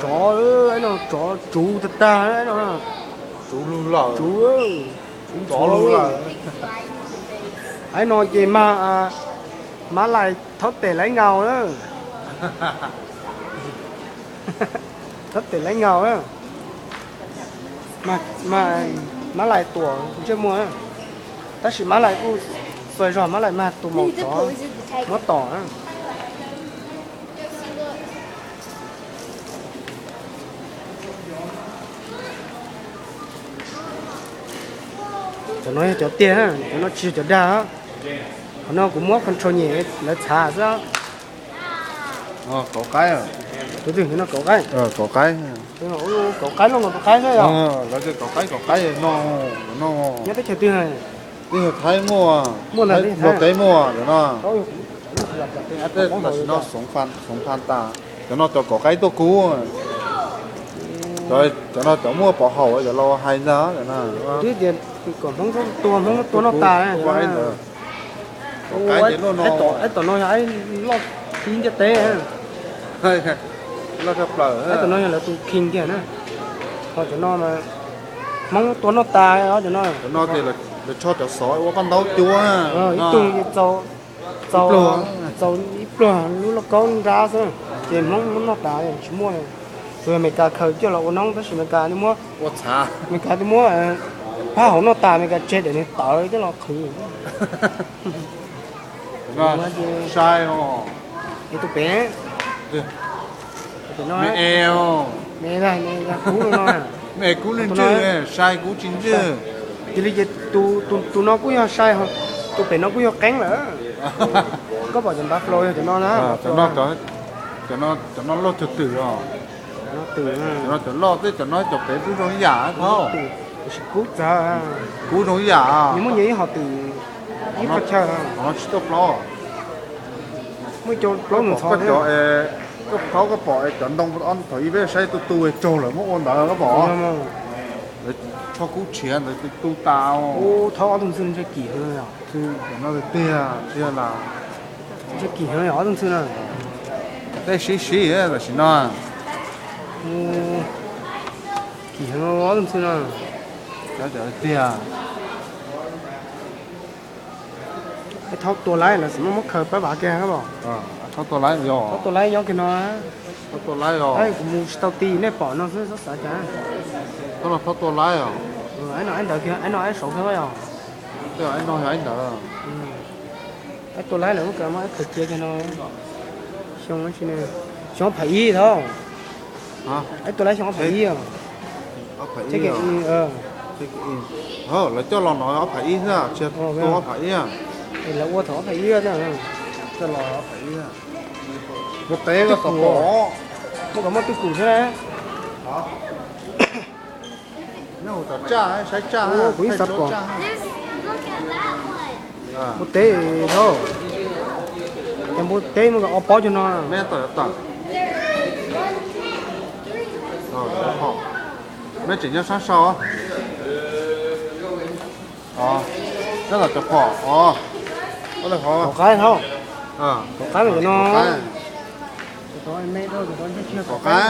Tsov, no tsov tsuv tag tag no. Tsuv lug lawm. Tsuv, tsuv lug lawm. Aib no ces mag, mab lais thaub tes laib ngaus na. Thaub tes laib ngaus na. Mab lais tuam ntsej muag na. Tab sis mab lais kuj txawj zog, mab lais mag tus maum tsov muab tom na. Cov no yog cov tiag, cov no tsis yog cov dag. Qhov no kuv muab control nyem lawv txhav xwb. Kauv qaib. Tus twg no kauv qaib? Kauv qaib. Kauv qaib no tus qaib xwb yog? Lawv kauv qaib, kauv qaib no, no. Nyob teb chaws twg? Teb chaws Thaib muaj, Thaib muaj, Nplog teb muaj no. Tam sim no xoov pha tas, cov no cov kauv qaib tuaj kub. Cov no cov muaj pov haum cov laus hais ntag. Twb tias kom Hmoob tua, Hmoob tua noj tas. Aib tom no yog aib loj tib ntiaj teb. Loj tshaj plaws, aib tom no yog lawv tus king kiag na. Ho cov no Hmoob tua noj tas os cov no. Cov no ces lawv tsho cov xov ua paj ntaub cuab. Ib tug txaus, txaus ib pluag lub lauj kaub nrab xwb, ces Hmoob muab noj tas tsis muaj. Tsuas yog Amelikas khaws coj los ua noob tab sis Amelikas twb muab, Amelikas twb muab phab hauv noj tas, Amelikas tseg daim niag tawv coj los qhwv. Sai os. Es tus pem, me e, me e kub no, me e kub ntswj, sai kub tsis ntswj. Cia li ces tus no kuj yog sai, tus pem no kuj yog qeeb lawm. Koj pom cov npav flau yog cov no na. Cov no loj tug twm os. Cov no cov loj xwb, cov no cov pem kuj zoo ib yam. Kub txawv, kub zoo ib yam. Nws muaj nyias ib hom twm, ib qhov chaw. Qhov no tsis tuaj plaub. Muaj cov plaub nws ntxhov thiab. Koj pom, koj pom cov ntoo thaum ub peb saib tu tu tsaug lawm muab ua ntawd koj pom. Lawv tsho kub tshiav ntawd tu tas. Ub, thaub ob tug ntxhw ntshe kim heev yom. Cov no tiag tiag las. Ntshe kim heev yom ob tug ntxhw na. Tej sib sib tam sim no. Kim heev ob tug ntxhw no. Tiag. Thaub tua laib lawv xam maj muab khaws pab vav kiag. Thaub tua laib, thaub tua laib nyob kiag no. Thaub tua laib os. Kuv mus tsis tau ti nej pom no xwb txhob xav cas. Thaub no thaub tua laib os. Aib no aib ntawd kiag, aib no aib saud kiag yog. Aib no yog aib ntawd. Aib tua laib lawm muab khaws cia kiag no. Xyoo, xyoo ob phav ib thaub. Aib tua laib xyoo ob phav ib. Lawv coj los no ob phav ib xwb, tsis tua ob phav ib. Lawv ua thaum ob phav ib. Coj los ob phav ib. Mus teb koj tau pom. Muaj kom muaj twj kum thiab. Nyob hauv tom tsaj, saib tsaj, kuv ib xav pom. Npua teb, npua teb muaj ob pob cog no. Neb tseem nyob sab sau. Nyob tom cov phom os. Kauv qaib thaub. Kauv qaib cov no. Kauv qaib,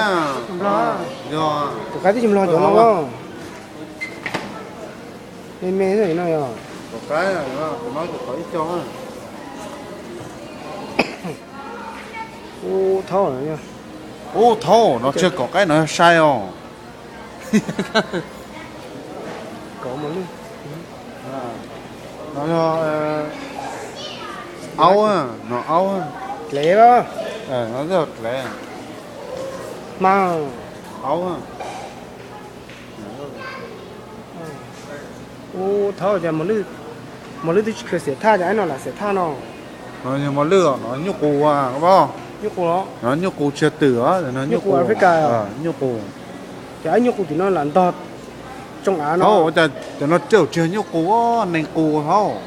kauv qaib twb tsis mlog cov no. Me me xwb no yog. Kauv qaib, kauv ib co. Ub thaub, ub thaub no tseg kauv qaib no yog sai os. No yog aub, no aub. Dlev, no dlev. Hma, aub. Ub thaub, cas mos lwj twb tsis khaws xiam thaj, cas aib no lam xiam thaj no. No yog mos lwj os, no nyuj qus, nyuj qus, no nyuj qus tsis yog twm os, nyuj qus Africa, nyuj qus. Ces aib nyuj qus tim no lam ntog tsoo av no. Thaub, cas cov no tsis yog nyuj qus, nees qus thaub.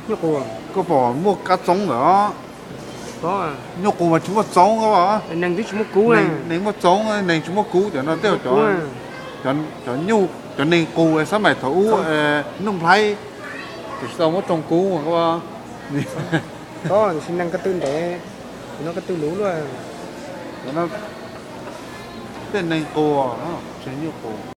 Nyuj qus, koj pom muaj kab txoob ntawd. Nyuj qus mas tsis muaj txoob, nees twb tsis muaj kub, nees muaj txoob, nees tsis muaj kub. Cov no tej cov, cov nyuj, cov nees qus xab maim thaum ub Nuj Nplhaib, tus tsis tau muab tsoo kub. Nees ko tw ntev, no ko tw luv luaj. Tej neeg quas, tsis nyuj quas.